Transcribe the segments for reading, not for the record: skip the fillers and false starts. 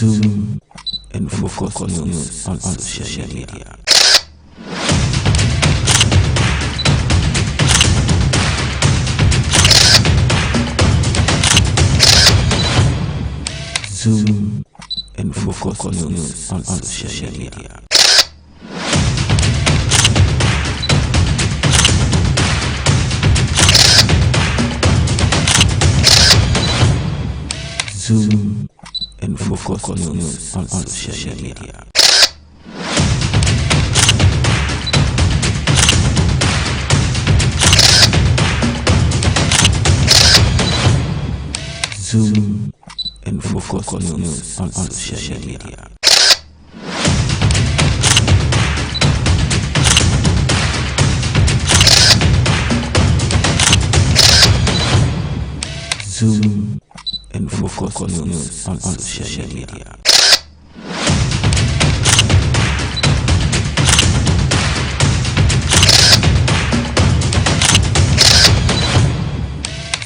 Zoom and Focus News on social media. Zoom and Focus News on social media. Zoom and Focus News on social media. Zoom and Focus News on social media. Zoom and Focus News on social media.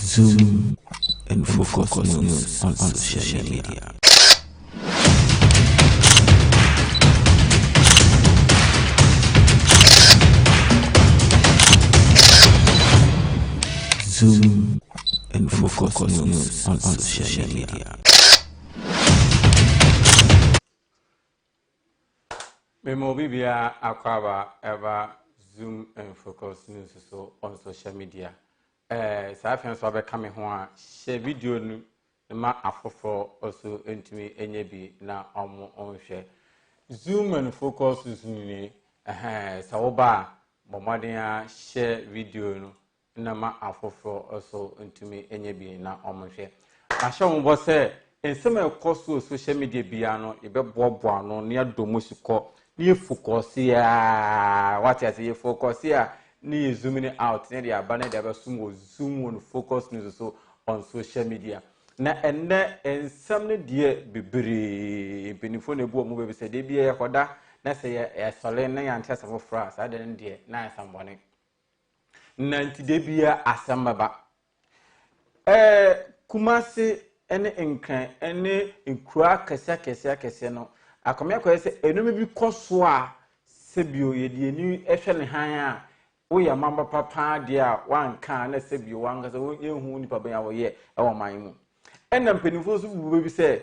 Zoom and Focus News on social media. Zoom and Focus News on social media. Mema obi biara akwaaba ɛba Zoom and Focus News so on social media. Saa afei nso abɛka me ho a, hyɛ video no ma afoforɔ nso ntumi nyɛ bi na wɔn nhwɛ. Zoom and Focus News nie. Ɛhɛn, sɛ woba a, bɔ mmɔden a hyɛ video no na ma afoforɔ nso ntumi nyɛ bi na wɔn nhwɛ. Mahyɛ wɔn bɔ sɛ nsɛm a ɛkɔ so wɔ social media biara no, yɛbɛboaboa ano na yɛadɔ mu sukɔ na yɛfocus a, wate ase, yɛfocus a na yɛ zoom out na yɛde aba na yɛde abɛsom wɔ Zoom and Focus News so on social media. Na ɛnnɛ nsɛm no deɛ bebree, mpanimfoɔ na ebu wɔn baabi sɛ deɛ bi yɛkɔda na sɛ yɛ yɛsɔre na yɛante asɛm foforɔ a, saa deɛ no deɛ na ayɛ asɛm bɔne. Na nti deɛ biara asɛm bɛba. Kumase ne Nkran ne nkuro akɛseɛ akɛseɛ akɛseɛ no, akɔmɛ akɔyɛ sɛ nneɛma bi kɔ so a, sɛbio yɛde ani hwɛ ne han a, woyɛ mamba papa deɛ a wanka a, na sɛbio wankasa yɛnhu nipa bɛn a wɔyɛ wɔ ɔman mu. Ɛna mpanimfoɔ nso bu bɛ bi sɛ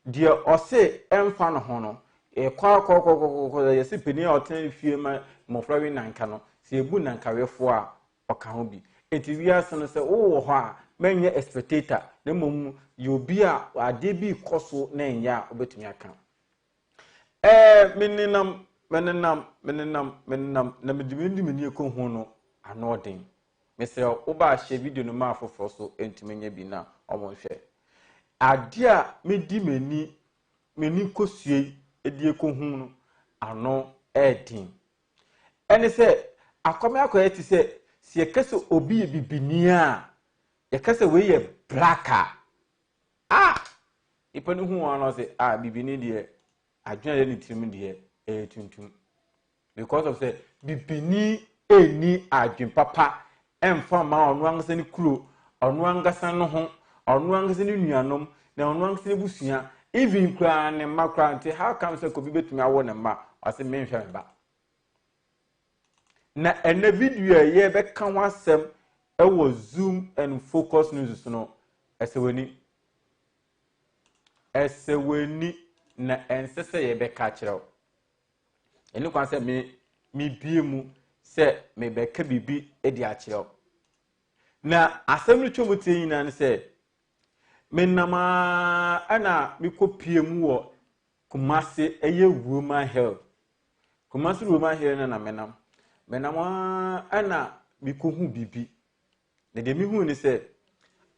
deɛ ɔse ɛmfa ne ho no, ɛkɔ akɔkɔkɔkɔ yɛsɛ panin a ɔtena fie ma mmɔfra wi nanka no, sɛ yɛbu nankawefoɔ a, ɔka ho bi. Eti wiase no, sɛ wowɔ hɔ a, mɛnyɛ a spectator, na mmom yɛ obi a adeɛ bi kɔ so na ɛnyɛ a wobɛtumi aka. Menenam menenam menenam menenam na mede m'ani m'ani kɔhu no ano ɔden. Mesrɛ woba ahyɛ video no ma afoforɔ so ntumi nyɛ bi na ɔmo nhwɛ. Adeɛ a medi m'ani m'ani kɔsue de kɔhu no ano ɛɛden. Ɛne sɛ akɔmɛ akɔyɛ te sɛ sɛ yɛka sɛ obi yɛ bibini a, yɛka sɛ wei yɛ black a, ah, nipa no hu wɔn ano sɛ, ah, bibini deɛ, adwene a yɛ ne tirim deɛ ɛyɛ tuntum, because of sɛ bibini ɛnni adwene papa ɛmfa ma ɔno ankasa ne kuro, ɔno ankasa no ho, ɔno ankasa ne nuanom, na ɔno ankasa ne busua, even koraa ne mma koraa. Nti how come sɛ kobi betumi awo ne mma ɔsɛ menhwɛ me ba? Na ɛnɛ video a yɛbɛka ho asɛm ɛwɔ Zoom and Focus News so no, ɛsɛ w'ani, ɛsɛ w'ani, na ɛnsɛ sɛ yɛbɛka kyerɛ wo. Ɛne kwan sɛ me mebie mu sɛ mebɛka biribi de akyerɛ wo. Na asɛm no twɛ mu tie nyinaa ne sɛ menam a ɛna mekɔ mu wɔ Kumase, ɛyɛ Roman Hill. Kumase Roman Hill no na menam a ɛna mekɔhu biribi. Na deɛ mehu ne sɛ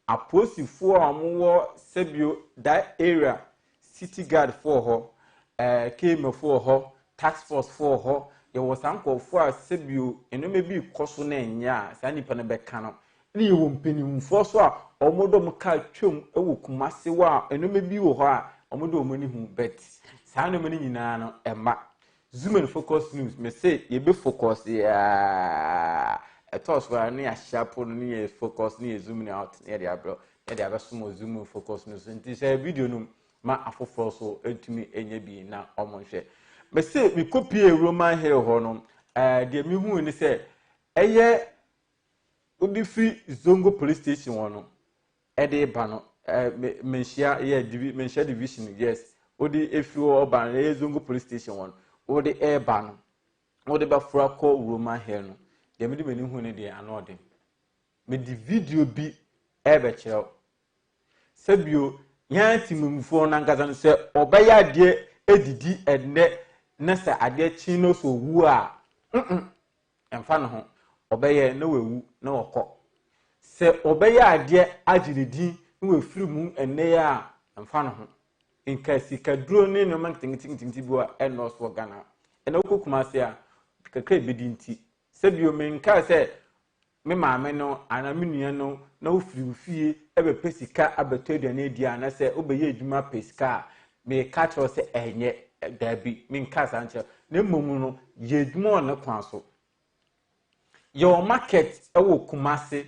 apolisifoɔ a wɔwɔ sɛbio that area, city guard foɔ hɔ, KMA foɔ hɔ, task force foɔ hɔ, yɛwɔ saa nkurɔfoɔ a sɛbio nneɛma bi kɔ so na ɛnyɛ a, saa nipa no bɛka no. Ne yɛwɔ mpanimfoɔ so a wɔn de wɔn kaa twam wɔ Kumase hɔ a, nneɛma bi wɔ hɔ a wɔn de wɔn ani hu, but saa nneɛma no nyinaa no ɛma Zoom and Focus News mɛ sɛ yɛbɛ focus yaa ɛtɔ so a ne yɛahyɛ apo no ne yɛ focus ne yɛ zoom ne out ne yɛde abrɛ ne yɛde abɛsom wɔ Zoom and Focus News. Nti sɛ video no. ma afoforɔ so ntumi nyɛ bi na wɔn nhwɛ. Mese mekɔpie Roman Hill hɔ no, deɛ mehui ne sɛ ɛyɛ wode firi Zongo police station hɔ no ɛde ba no, Manhyia yɛ divi Manhyia division, yes, wode efiri hɔ ba no, ɛyɛ Zongo police station hɔ no wode ɛreba no, wode bɛforo akɔ Roman Hill no, deɛ mede m'ani hu no deɛ ano ɔden. Mede video bi ɛrebɛkyerɛ wo. Sɛbio yɛn atemmufoɔ no ankasa no, sɛ ɔbɛyɛ adeɛ adidi ɛnnɛ na sɛ adeɛ kye no sɛ owu a, ɛmfa ne ho, ɔbɛyɛ na wawu na ɔkɔ. Sɛ ɔbɛyɛ adeɛ agye ne din na wafiri mu ɛnnɛ yi a, ɛmfa ne ho. Nka sikaduro ne nneɛma nketenkete bi wɔ ɛnnɔɔso wɔ Ghana. Ɛna wokɔ Kumase a, kakra ebedi nti. Sɛbio menkaa sɛ me maame no anaa me nua no na wofiri wo fie bɛpɛ sika abɛtɔ aduane adi anaasɛ wobɛyɛ adwuma pɛ sika a, meka kyerɛ wo sɛ ɛnyɛ, daabi, menka saa nkyerɛ. Na mmom no, yɛ adwuma wɔ ne kwan so. Yɛwɔ market wɔ Kumase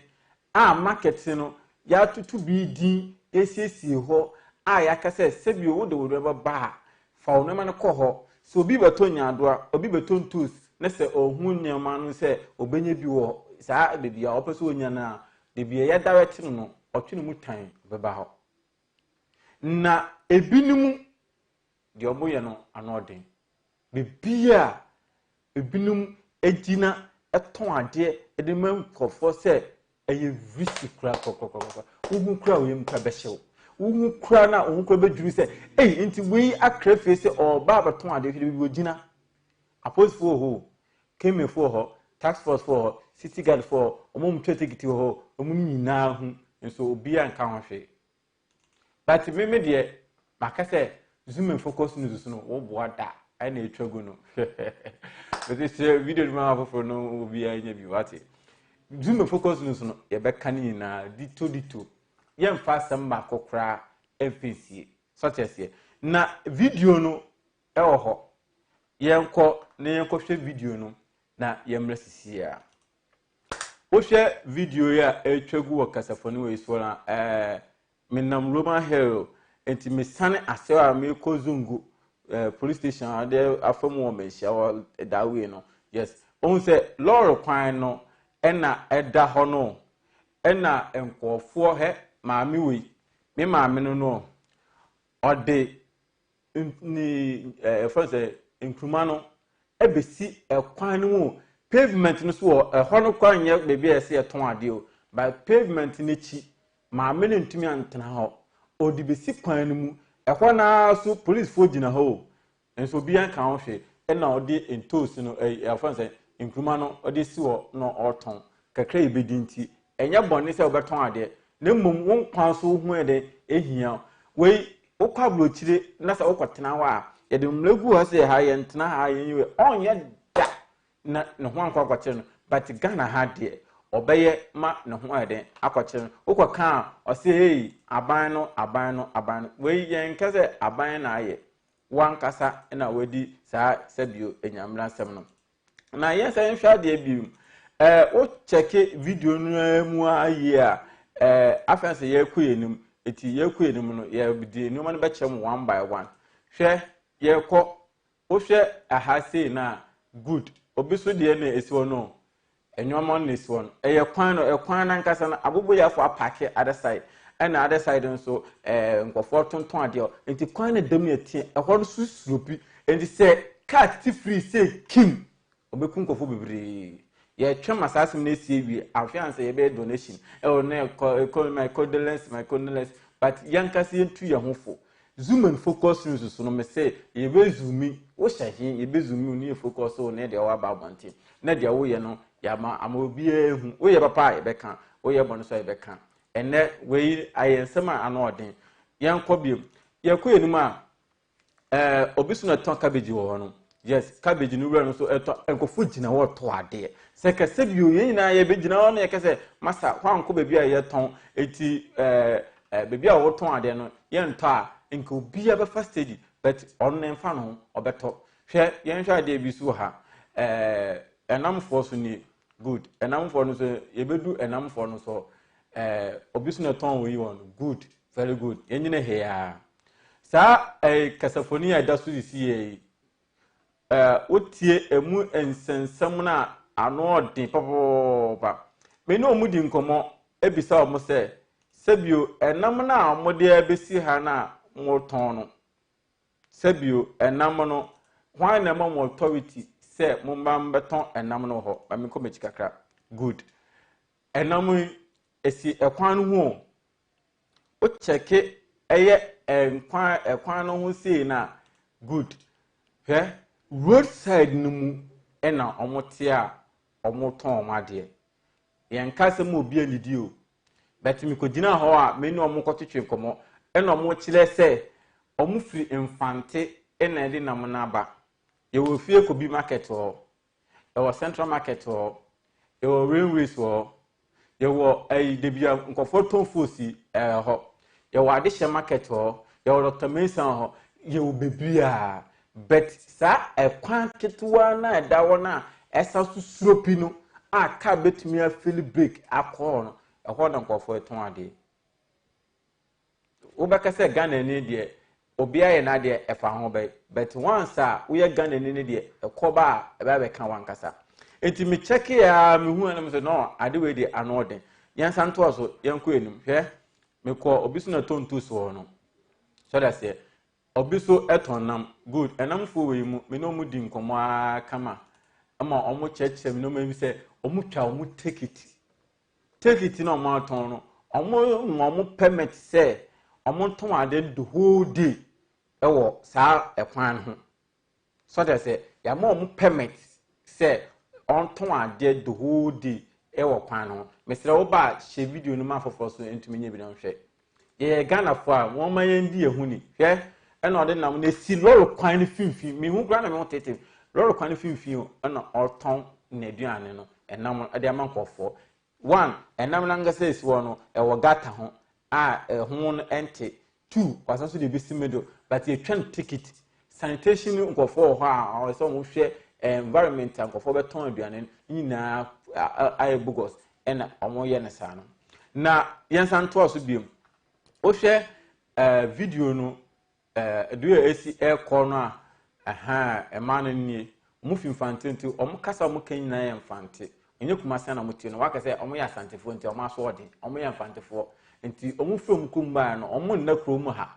a market no yɛatoto bi din yɛasiesie hɔ a yɛaka sɛ sɛbio wode wo nneɛma ba a, fa wo nneɛma no kɔ hɔ. Sɛ obi bɛtɔ nyaadoa, obi bɛtɔ ntoos na sɛ ɔhu nneɛma no sɛ ɔbɛnya bi wɔ saa baabi a ɔpɛ sɛ ɔnya no a, baabi a yɛadirect no no, ɔtwe ne mu tan ɔbɛba hɔ. Na ebinom deɛ wɔyɛ no ano ɔden. Baabi a ebinom gyina tɔn adeɛ de ma nkurɔfoɔ sɛ ɛyɛ risky koraa korakorakora. Wohu koraa wo yam koraa bɛhyɛ wo. Wohu koraa na wo ho koraa bɛdwiri sɛ, ei, nti wei akra fie sɛ ɔreba abɛtɔn adeɛ, hwɛ baabi ɔgyina. Apolisifoɔ wɔ hɔ o, Kemefoɔ wɔ hɔ, task force foɔ wɔ hɔ, city guard foɔ wɔ hɔ, wɔn a wɔtwa tikiti wɔ hɔ, wɔn nyinaa hu, nso obiara nka ho hwee. But me me deɛ maka sɛ zoom and focus news so no woboa da ɛna etwa gu no. Mete sɛ video no ma foforɔ no obiara nya bi wate. Zoom and focus news no yɛbɛka ne nyinaa dito dito. Yɛmfa asɛm baako koraa ɛmfa nsie. Sɔte aseɛ. Na video no ɛwɔ hɔ. Yɛnkɔ na yɛnkɔhwɛ video no na yɛmmrɛ sisi a. Wohwɛ video yi a ɛretwa gu wɔ kasafoni wɔ yi so no a, menam Roman Hill, nti mesane ase a mekɔ Zungu police station a de afa mu wɔ Manhyia hɔ that way no. Yes, ohun sɛ lɔɔre kwan no ɛna ɛda hɔ no, ɛna nkurɔfoɔ hɛ maame wei, me maame no no, ɔde ne ɛfrɛ sɛ nkuruma no ɛbɛsi ɛkwan no mu, pavement no so wɔ ɛhɔ no kwan nyɛ baabi a yɛsɛ yɛtɔn adeɛ o, but pavement no akyi maame no ntumi antena hɔ, ɔde bɛsi kwan no mu ɛhɔ naa so. Policefoɔ gyina hɔ o, nso obiara nka ho hwee. Ɛna ɔde ntoos no ɛfrɛ sɛ nkuruma no ɔde si hɔ na ɔretɔn kakra yi bɛdi. Nti ɛnyɛ bɔne sɛ wɔbɛtɔn adeɛ, na mmom wɔn kwan so ho yɛ dɛ ehia wei. Wokɔ aburokyire na sɛ wokɔtena hɔ a, yɛde mmara gu hɔ sɛ ha yɛntena ha, yɛn yi ɔnyɛ da na ne ho ankɔ akɔkyerɛ no. But Ghana ha deɛ, ɔbɛyɛ ma ne ho ayɛ den akɔkyerɛ no. Wokɔka a, ɔsɛ hey, aban no, aban no, aban no. Wei yɛn nka sɛ aban na ayɛ wankasa na wadi saa sɛbio enyamira nsɛm no. Na yɛn sɛ nhwɛ adeɛ bi mu, wokyɛke video no mu ayie a, afɛn sɛ yɛrekɔ yɛn anim. Eti yɛrekɔ yɛn anim no, yɛde nneɛma no bɛkyerɛ mu one by one. Hwɛ, yɛrekɔ. Wohwɛ aha sei na good, obi so deɛ na esi hɔ no, nneɛma no na esi hɔ no, ɛyɛ kwan no, ɛkwan nankasa no aboboyafo apaake other side, ɛna other side nso nkɔfoɔ tontɔn adeɛ. Nti kwan no dɛm yɛ teɛ, ɛhɔ no so slope, nti sɛ kaa titi firi sɛ kim ɔbɛku nkɔfoɔ bebree. Yɛtwɛn ma saa asɛm no esi awie afei ansa yɛbɛyɛ donation ɛwɔ ne ɛkɔ ɛkɔ. My condolence, my condolence, but yɛnkasa yɛntu yɛn ho fo. Zoom and focus news so no, me sɛ yɛbɛ zoom wohyɛ he, yɛbɛ zoom ne yɛ focus wo ne deɛ wɔaba abɔnten na deɛ woyɛ no yɛama ama obiara ehu. Woyɛ papa a yɛbɛka, woyɛ bɔne so a yɛbɛka. Ɛnɛ wei ayɛ nsɛm a ano ɔden. Yɛnkɔ biom, yɛkɔ yɛn anim a, obi so na ɛtɔn cabbage wɔ hɔ no. Yes, cabbage no wura no nso ɛtɔ. Nkurɔfoɔ gyina hɔ tɔ adeɛ sɛ kɛsɛ bio. Yɛn nyinaa yɛbɛgyina hɔ na yɛkɛ sɛ masa hɔ ankɔ baabi a yɛtɔn. Eti ɛɛ ɛɛ baabi a wɔtɔn adeɛ no yɛntɔ a, nka obiara bɛfa steady, but ɔno ne nfa no ho ɔbɛtɔ. Hwɛ, yɛnhwɛ adeɛ bi so wɔ ha. Ɛnamfoɔ so nie, good. Ɛnamfoɔ no so, yɛbɛdu ɛnamfoɔ no so. Obi so na ɛtɔn wɔ yi wɔn, good, very good. Yɛn nyina hɛ yaa. Saa ɛyɛ kasafoni a ɛda so sisi yɛ yi, wotie emu nsɛnsɛm no a, ano ɔden papaapa. Me ne wɔn di nkɔmmɔ ebisa wɔn sɛ, sɛbio, ɛnam no a wɔde abɛsi ha no a wɔtɔn no, sɛbio, ɛnam no, hwan na ɛma mo authority sɛ mo mma mbɛtɔn ɛnam no wɔ hɔ? Maame, nkɔ m'akyi kakra. Good. Ɛnam yi esi ɛkwan no ho o. Wokyɛke ɛyɛ ɛnkwan ɛkwan no ho sei na good. Hwɛ, road side no mu ɛna wɔn te a wɔtɔn wɔn adeɛ. Yɛn kasa mu, obi anidi o, but mekɔgyina hɔ a, me ne wɔn kɔtwetwe nkɔmmɔ, ɛna wɔn kyerɛ sɛ wɔn firi Mfante ɛna ɛde nam no aba. Yɛwɔ Fie Kobi Market hɔ, ɛwɔ Central Market hɔ, yɛwɔ Railways hɔ, yɛwɔ ɛyi debi a nkɔfoɔ tɔn foosi hɔ, yɛwɔ Adehyɛ Market hɔ, yɛwɔ Dr Mensa hɔ, yɛwɔ bebree a. But saa ɛkwan ketewa na ɛda hɔ no a ɛsa so suro pi no a car bɛtumi afili brake akɔ hɔ no, ɛhɔ na nkɔfoɔ tɔn adeɛ. Wobɛka sɛ Ghana ni deɛ, obiara yɛ n'adeɛ, ɛfa ho bɛyɛ, but once a woyɛ Ghana ni ne deɛ, ɛkɔba a ɛbɛ abɛka wankasa. Nti me kyɛke a mehu ɛnam sɛ no, ade wei deɛ ano ɔden. Yɛnsa ntoa so, yɛnkɔ anim. Hwɛ, mekɔ obi so na tɔn ntoos wɔ no sɔde aseɛ, obi so ɛtɔn nam. Good. Ɛnamfoɔ wɔ yi mu, me ne wɔn di nkɔmɔ aa kama ama wɔn kyerɛkyerɛ me nneɛma bi sɛ wɔn twa wɔn ticket. Ticket na wɔn atɔn no, wɔn ma wɔn permit sɛ wɔn tɔn ade the whole day ɛwɔ saa ɛkwan no ho. Sɔde sɛ yɛama wɔn permit sɛ ɔntɔn adeɛ the whole day ɛwɔ kwan no ho. Mesrɛ wo, ba hyɛ video no ma afoforɔ so ntumi nye bi na nhwɛ. Yɛyɛ Ghanafoɔ a, wɔn ma yɛn di yɛn ho ni. Hwɛ, ɛna ɔde nam na esi lɔɔre kwan no mfimfini. Mihu koraa na mi ho tete lɔɔre kwan no mfimfini o, ɛna ɔtɔn n'aduane no, ɛnam no ɛde ama nkɔfoɔ. One, ɛnam n'ankasa esi hɔ no, ɛwɔ gutter ho a ɛho no ɛnte. Two, wasan so de ebi si middle, but yɛtwa no ticket. Sanitation nkɔfoɔ wɔ hɔ a ɔwɔ sɛ wɔn hwɛ environment a nkɔfoɔ bɛtɔn aduane no nyinaa ayɛ bogus, ɛna wɔn yɛ no saa no. Na yɛnsan toa so biom. Wohwɛ video no, deɛ esi ɛrekɔ no a, ɛhan mmaa no nie. Wɔn fi Mfante, nti wɔn kasa a wɔn ka nyinaa yɛ Mfante. Onye Kumase na wɔn ti no waka sɛ wɔn yɛ Asantefoɔ, nti wɔn aso ɔden. Wɔn yɛ Mfantefoɔ, nti wɔn firi wɔn kurom baa no, wɔn nna kurom ha.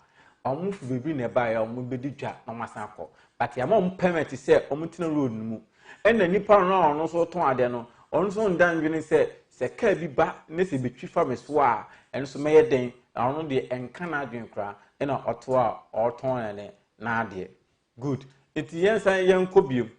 Wɔn fi beebi na ɛbaeɛ a wɔn bɛdi dwa na wɔn asan akɔ, but yɛama wɔn permit sɛ wɔn tena road no mu. Ɛna nipa no a ɔno nso tɔn adeɛ no, ɔno nso nda ndwene sɛ kaa bi ba ne sɛ betwi fa me so a, ɛno nso mɛyɛ den. Na ɔno deɛ, ɛnka n'adwene koraa, ɛna ɔto a ɔretɔn ne n'adeɛ. Good. Nti yɛn nsan yɛn kɔ biem.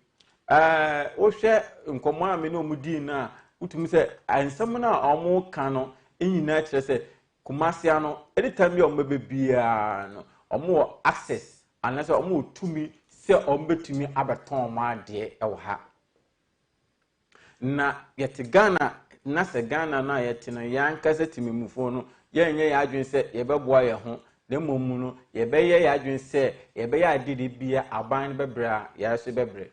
Wohwɛ nkɔmɔ a me ne wɔn dii no a, wotumi sɛ nsɛm no a wɔn ka no nyinaa kyerɛ sɛ Kumasi ano, anytime bi a wɔn bɛbɛ biara no, wɔn wɔ access anaasɛ wɔn wɔ tumi sɛ wɔn bɛtumi abɛtɔn wɔn adeɛ wɔ ha. Na yɛte Ghana, na sɛ Ghana no a yɛte no, yɛn ankasa temamufoɔ no, yɛnyɛ yɛn adwene sɛ yɛbɛboa yɛn ho, na mmom no yɛbɛyɛ yɛn adwene sɛ yɛbɛyɛ adeɛ de bia aban no bɛbrɛ a, yɛn nso bɛbrɛ.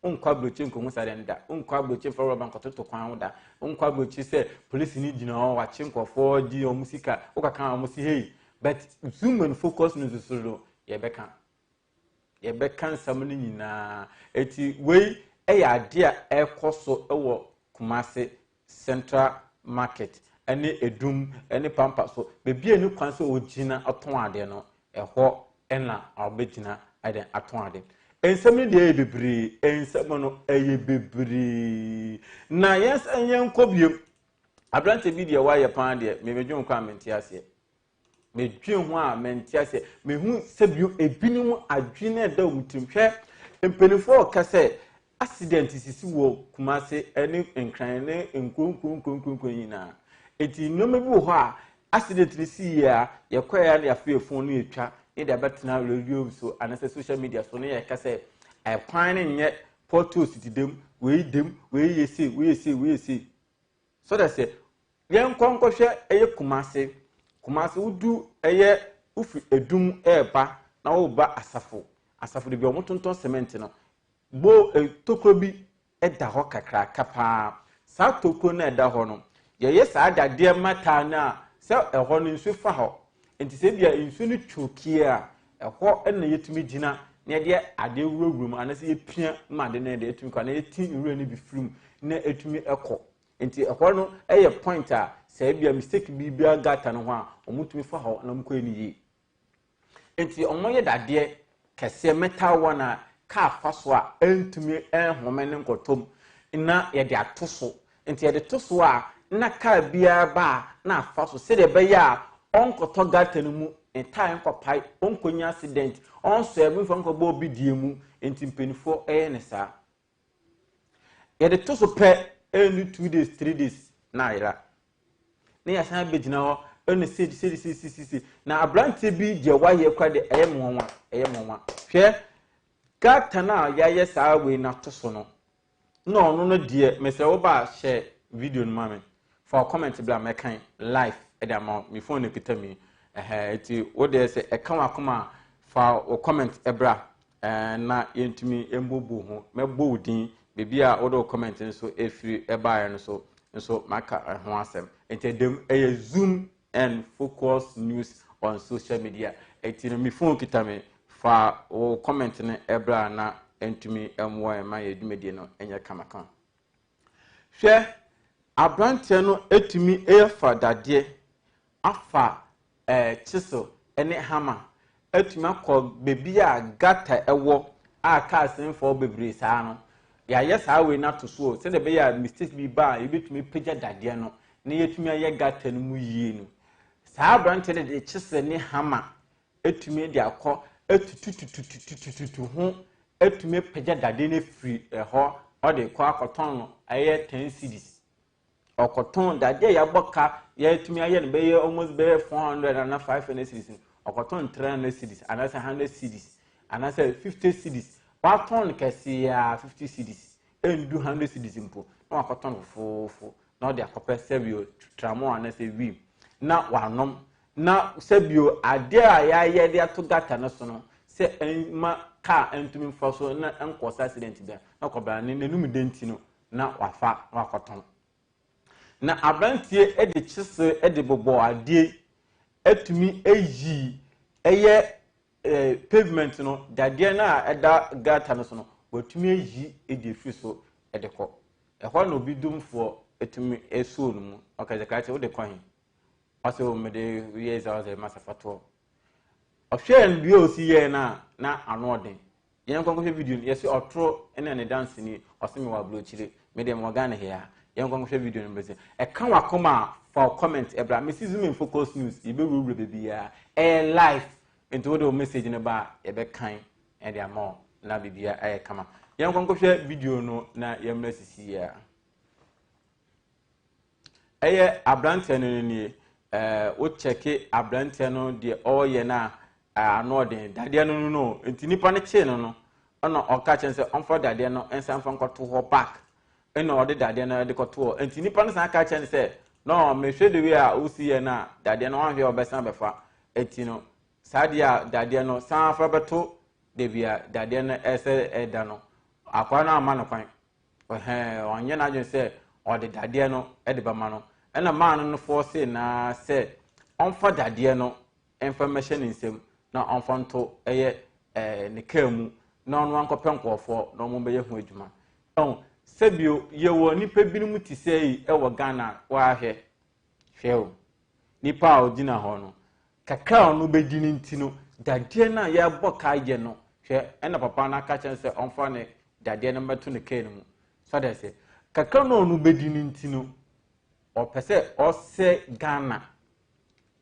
Nkɔ aburokyi nkɔhu saa deɛ no da. Nkɔ aburokyi mfa rɔba nkɔtoto kwan ho da. Nkɔ aburokyi sɛ polisi ni gyina hɔ wakye nkɔfoɔ gye wɔn sika, wokaka wɔn si hey. But Zoom and Focus no nso so no, yɛbɛka nsɛm no nyinaa. Eti wei yɛ adeɛ a ɛrekɔ so wɔ Kumase Central Market ɛne Edum ɛne Pampa so. Beebi a ne kwan sɛ ogyina ɔtɔn adeɛ no, ɛhɔ ɛna ɔbɛgyina ɛde atɔn adeɛ. Nsɛm no deɛ ɛyɛ bebree, nsɛm no ɛyɛ bebree. Na yɛn sɛ yɛn nkɔ biem. Aberante bi deɛ, wayɛ paa deɛ, mɛmɛdwene kɔ a mente aseɛ. Medwene ho a mente aseɛ. Mehu sɛbio ebinom adwene a ɛda wɔn tirim. Hwɛ, mpanimfoɔ ɔka sɛ accident sisi wɔ Kumase ne Nkran ne nkuro nkuro nkuro nkuro nkuro nyinaa. Eti nneɛma bi wɔ hɔ a accident no si yie a, yɛkɔ yɛ na yɛafo yɛ phone no, yɛtwa ne de abɛtena radio so anaasɛ social media so ne yɛka sɛ ɛkwan no nyɛ, potholes ti dɛm, wei dɛm, wei yɛ sei, wei yɛ sei, wei yɛ sei. So dɛ sɛ yɛn nkɔ nkɔhwɛ ɛyɛ Kumase. Kumase, wodu ɛyɛ wofi Edum ɛɛba na wɔreba Asafo. Asafo de bi a wɔtontɔn cement no bo, tokuro bi ɛda hɔ kakraka paa. Saa tokuro no a ɛda hɔ no, yɛyɛ saa dadeɛ mataa no a sɛ ɛhɔ no nsuo fa hɔ, nti sɛ ebia nsuo no twokie a, Ɛhɔ na yɛtumi gyina na yɛde adeɛ wurawura mu anaasɛ yɛpia ma ade no yɛde ɛtumi kɔ anaa yɛti nwura no bi firi mu na ɛtumi kɔ. Nti ɛhɔ no yɛ point a sɛ ebia mistake bi biara gutter no ho a, wɔtumi fa hɔ na wɔkɔyɛ no yie. Nti wɔyɛ dadeɛ kɛseɛ metal one a kaa fa so a ɛntumi nhome ne nkɔtɔ mu na yɛde ato so. Nti yɛde to so a na kaa biara ba a na afa so sɛdeɛ ɛbɛyɛ a ɔnkɔtɔ gutter no mu, ne tae nkɔpae, ɔnkɔnya accident, ɔnsɔɛ mfa nkɔbɔ obi deɛ mu. Nti mpanimfoɔ yɛ no saa. Yɛde to so pɛ, ɛndu 2 days, 3 days na ayera. Na yɛasan abɛgyina hɔ ɛna sei sei sei sei sei. Na aberanteɛ bi deɛ wayɛ koraa deɛ, ɛyɛ me nwanwa, ɛyɛ me nwanwa. Hwɛ gutter no a yɛayɛ saa wei no ato so no, na ɔno no deɛ, mesrɛ wo ba hyɛ video no ma me. Fa comment bra, mɛkan live ɛde ama wo. Me phone no kita mi. Ɛhɛ, eti wo deɛ sɛ ɛka w'akoma a, fa wo comment ɛbra na yɛntumi mbobo ho. Mɛbɔ wo din, beebi a wode wo comment nso efiri ɛbaeɛ no so nso maka ɛho asɛm. Nti ɛdɛm ɛyɛ Zoom and Focus News on social media. Eti no me phone kita me, fa wo comment no ɛbra na ntumi mmoa yɛn ma yɛ dwumadie no nyɛ kamakama. Hwɛ, aberanteɛ no etumi ɛfa dadeɛ afa chisel ne hammer atumi akɔ beebi a gutter ɛwɔ a cars mfa bebree saa no. Yɛayɛ saa wei no ato so sɛdeɛ ɛbɛyɛ a mistake bi ba a, yɛbɛtumi pagya dadeɛ no na yɛtumi ayɛ gutter no mu yie no. Saa aberanteɛ no de chisel ne hammer atumi de akɔ atututututututu ho, atumi apagya dadeɛ no afiri ɛhɔ, ɔde kɔ akɔtɔn no. Ɛyɛ 10 cedis ɔkɔtɔn dadeɛ a yɛabɔ ka yɛtumi ayɛ no bɛyɛ almost bɛyɛ 400 ana 500 cedis no, ɔkɔtɔn 300 cedis anaasɛ 100 cedis anaasɛ 50 cedis. Watɔn no kɛseɛ a 50 cedis, ɛndu 100 cedis mpo, na wakɔtɔn fofoofo na ɔde akɔpɛ sɛbio tramol anaasɛ wii na wanom. Na sɛbio adeɛ a yɛayɛ de ato gutter no so no sɛ ɛma kaa ntumi mfa so na nkɔsa accident bia na kɔbra ne n'anum de nti no na wafa na wakɔtɔn. Na aberanteɛ de chisel de bobɔ adeɛ atumi ayi ɛyɛ pavement no, dadeɛ no a ɛda gutter no so no, watumi ayi de efiri so de kɔ. Ɛhɔ na obi dumfoɔ atumi esuo no mu. Ɔka sɛ, "Krakye, wode kɔ he?" Ɔsɛ o, mede yɛ sɛ ɔsɛ masa fatoɔ. Ɔhwɛɛ no deɛ osi yɛɛ no a na ano ɔden. Yɛn nkɔ nkɔhwɛ video no. Yɛsɛ ɔtoro ɛna ne danseni ɔsɛ mi wɔ aburokyire, me deɛ mewɔ Ghana ha. Yɛn nkɔ nkɔhwɛ video no bɛsɛ ɛka wakoma a, fa comment ɛbra. Mesi Zoom and Focus News, yɛbɛwurawura baabiara, ɛyɛ live. Nti wode wo message no ba a, yɛbɛkan ɛde ama wo na biribiara ɛyɛ kama. Yɛn nkɔ nkɔhwɛ video no na yɛmmrɛ sisi yɛ a ɛyɛ aberanteɛ no nie. Wokyɛke aberanteɛ no deɛ ɔreyɛ no a, ano ɔden. Dadeɛ no nti nipa no kyee no, ɛna ɔka kyerɛ sɛ ɔmfa dadeɛ no nsa mfa nkɔto hɔ back, ɛna ɔde dadeɛ no de kɔto hɔ. Nti nipa no san ka kyerɛ no sɛ no, mehwɛ de wei a wosi yɛ no a, dadeɛ no wanhwɛ a ɔbɛsan bɛfa. Eti no saa deɛ a dadeɛ no san fa bɛto debi a dadeɛ no ɛsɛ ɛda no. Akwadaa no ama no kwan, ɛhɛn, ɔnyɛ n'adwene sɛ ɔde dadeɛ no ɛde bɛma no. Ɛna maa no no fɔɔse naa sɛ ɔmfa dadeɛ no mfa mmɛhyɛ ne nsam na ɔmfa nto ɛyɛ ne kaa mu na ɔno ankɔpɛ nkɔɔfoɔ na wɔn bɛyɛ ho adwuma. Ɔn sɛbio yɛwɔ nipa binom te sɛ yi ɛwɔ Ghana. Wahwɛ, hwɛ o, nipa a ɔgyina hɔ no kakra a ɔno bɛdi ne nti no, dadeɛ no a yɛbɔ kaa yɛ no, hwɛ, ɛna papa no aka kyerɛ sɛ ɔmfa ne dadeɛ no mmɛto ne kaa no mu sɔde sɛ kakra no ɔno bɛdi ne nti no, ɔpɛ sɛ ɔsɛ Ghana.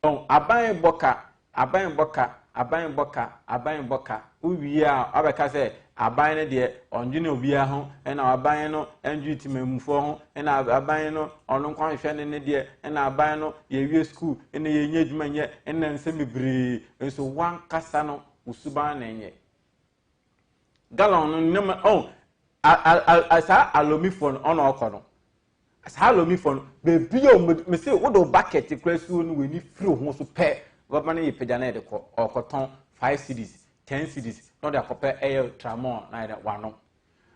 Ɔn aban bɔ ka, aban bɔ ka, aban bɔ ka, aban bɔ ka, wowie a wabɛka sɛ aban no deɛ ɔndwene obiara ho, ɛna aban no ɛndwene temamufoɔ ho, ɛna aban no ɔno nko ahwehwɛ ne deɛ, ɛna aban no yɛwie school ɛna yɛnyɛ adwuma nyɛ, ɛna nsɛm bebree nso. Wankasa no wo suban na ɛnyɛ gallon no nneɛma. Ɔn a a saa alomifoɔ no, ɔna ɔkɔ no saa alomifoɔ no beebi a wɔn mesi wode wo bucket kura suo no, w'ani firi ho so pɛ, bɛba no yɛ pagya na yɛde kɔ. Ɔkɔtɔn 5 cedis, 10 cedis na ɔde akɔpɛ ɛyɛ tramol na yɛde wano.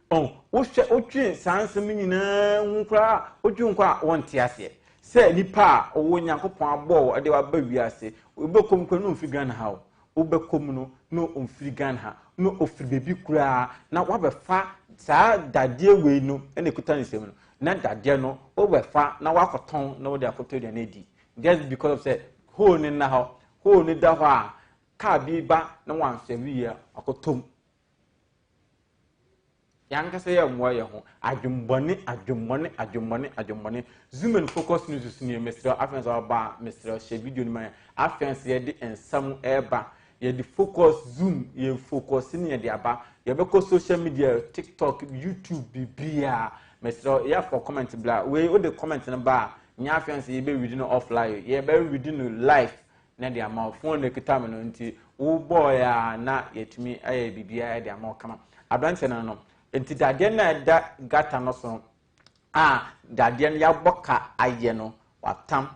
Ɔn wohwɛ, wotwe saa nsɛm nyinaa ho koraa, wotwe nkɔ a wɔnte aseɛ sɛ nipa a ɔwɔ Nyankopɔn abɔ ɛde waba wiase, wobɛkɔm kora no mfi Ghana ha o. Wobɛkɔ mu no na ɔmfiri Ghana ha, na ɔfiri baabi koraa na wabɛfa saa dadeɛ wei no na ɛkuta ne nsam no, na dadeɛ no wobɛfa na wakɔtɔn na wode akɔtɔ aduane adi. Just because of sɛ hole no nna hɔ, hole no da hɔ a kaa bi ba na wansɛve yie a akɔtɔ mu. Yɛn ankasa yɛ mmoa yɛn ho. Adwemmɔne, adwemmɔne, adwemmɔne, adwemmɔne. Zoom and focus news so nie, mesrɛ afei nso aba a, mesrɛ hyɛ video no ma yɛn. Afei nso yɛde nsɛm ɛreba. Yɛde focus zoom, yɛ focus ne yɛde aba. Yɛbɛkɔ social media, TikTok, YouTube, biribiara. Mesrɛ yɛafɔ comment bla. Wei wode comment no ba a, nyɛ afei nso yɛbɛ read no offline. Yɛbɛ read no live na de ama wo. Phone no kita me no nti wobɔɔeɛ a na yɛtumi ayɛ biribiara de ama wo kama. Aberanteɛ no no nti dadeɛ no a ɛda gata no so a dadeɛ no yɛabɔ ka ayɛ no watam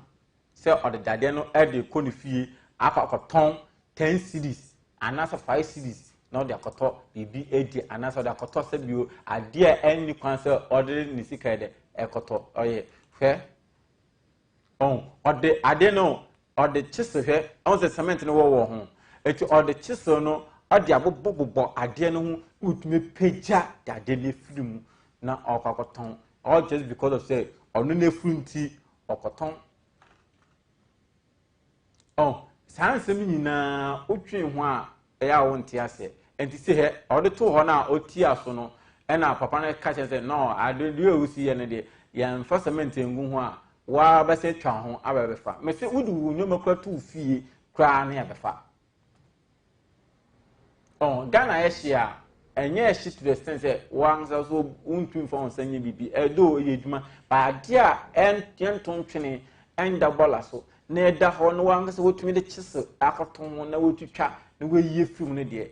sɛ ɔde dadeɛ no de kɔ ne fie akɔ akɔtɔn 10 cedis anaasɛ 5 cedis na ɔde akɔtɔ biribi adi anaasɛ ɔde akɔtɔ sɛ bio adeɛ a ɛnni kwan sɛ ɔde ne sika yɛ dɛ ɛkɔtɔ ɔyɛ hwɛ. Ɔn, ɔde ade no, ɔde chisel hwɛ, ɔn sɛ cement no wɔ wɔ ho. Eti ɔde chisel no, ɔde abobɔbobɔ adeɛ no ho na otumi pagya dadeɛ no afiri mu na ɔkɔ akɔtɔn. All just because of sɛ ɔno n'afuru nti ɔkɔtɔn. Ɔn, saa nsɛm nyinaa wotwe ho a ɛyɛ a wonte aseɛ. Nti sɛ hɛ ɔde too hɔ no a ɔtia so no ɛna papa no ka kyerɛ sɛ no ade deɛ ɔsi yɛ no deɛ yɛmfa cement ngu ho a waa bɛsɛ twa ho aba bɛfa. Mese wode wo nneɛma kora to wo fie koraa ne abɛfa. Ɔn, Ghana yɛ hye a, ɛnyɛ ɛhye to the extent sɛ wankasa so wontumi mfa wo nsa nyɛ biribi. Ɛdɔ ɛyɛ adwuma, but adeɛ a yɛnto ntwene ɛnda bɔla so na ɛda hɔ na wankasa wotumi de kyese akɔto ho na wotwitwa na woayi afiri mu no deɛ,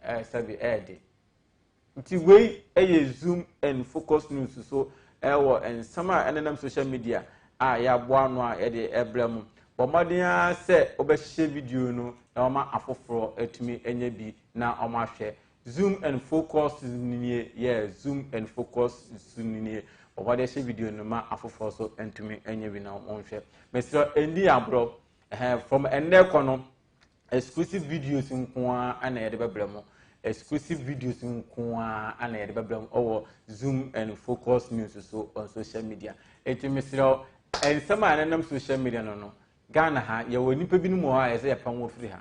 ɛɛ sɛbi ɛyɛ de. Nti wei yɛ Zoom and Focus News so ɛwɔ nsɛm a ɛnenam social media a yɛaboa ano a yɛde ɛbrɛ mo. Bɔ mmɔden ara sɛ wobɛhyɛ video no na wɔma afoforɔ atumi anya bi na wɔahwɛ. Zoom and Focus nie, yeah, Zoom and Focus so nie. Bɔ mmɔden hyɛ video no ma afoforɔ so ntumi anya bi na wɔnhwɛ. Mesrɛ ɛndi aborɔ. Ɛhɛn, from ɛnnɛ kɔ no, Exclusive videos nko ara na yɛde bɛbrɛ mo. Exclusive videos nko ara na yɛde bɛbrɛ mo wɔ Zoom and Focus News so on social media. Eti mesrɛ wo, nsɛm a ɛnenam social media no no, Ghana ha yɛwɔ nnipa binom wɔ hɔ a yɛsɛ yɛpam wɔ firi ha.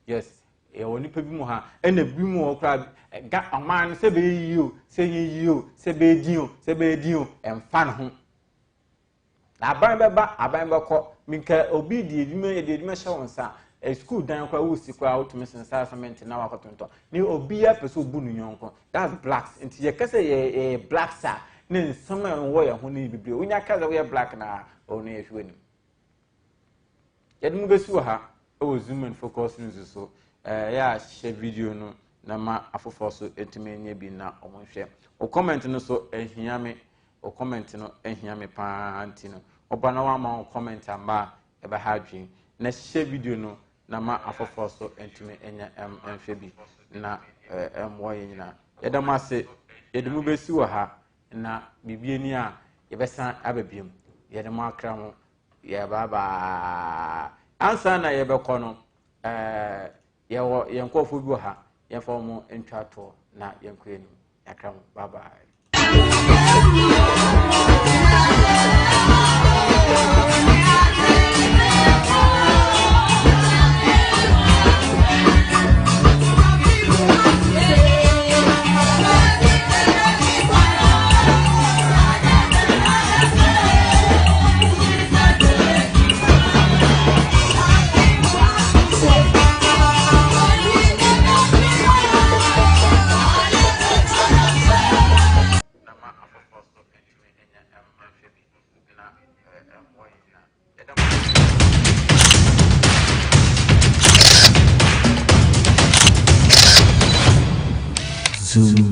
Yes, yɛwɔ nnipa bi mu ha, ɛna bi mu wɔ koraa ga ɔman no sɛ bɛyɛ yie o, sɛ ɛnyɛ yie o, sɛ bɛyɛ din o, sɛ bɛyɛ din o, ɛmfa ne ho. Na aban bɛba, aban bɛkɔ. Minka obi di adwuma, yɛde adwuma hyɛ wɔn nsa. Eh, sukuu dan koraa wosi koraa wotumi sensa cement na wakɔtontɔn. Ne obiara pɛ sɛ obu ne yɔnko. That's blacks. Nti yɛka sɛ yɛ yɛ blacks a, ne nsɛm a ɛwɔ yɛn ho no yɛ bebree. Wonya ka sɛ woyɛ black na ɔno yɛhwɛ w'anim. Yɛde mo bɛsi wɔ ha wɔ Zoom and Focus News so. Ɛyɛ a hyɛ video no na ma afoforɔ so ntumi nyɛ bi na wɔn nhwɛ. Wo comment no so ahia me. Wo comment no ahia me paa nti no woba na wamma wo comment amma a ɛbɛha adwene. Na hyɛ video no na ma afoforɔ so ntumi nya nhwɛ bi na ɛmmoa yɛn nyinaa. Yɛda mo ase. Yɛde mo bɛsi wɔ ha na biribi ani a yɛbɛsan aba biom. Yɛde mo akra mo. Yɛ bye bye. Ansa na yɛbɛkɔ no ɛɛ yɛwɔ yɛn nkurɔfoɔ bi wɔ ha yɛmfa wɔn ntwa toɔ na yɛnkɔ anim. Yɛakra mo. Bye bye. Na ma afoforɔ nso ntumi nya nhwɛ bi na ɛmmoa yɛn nyinaa. Yɛda mo Zoom.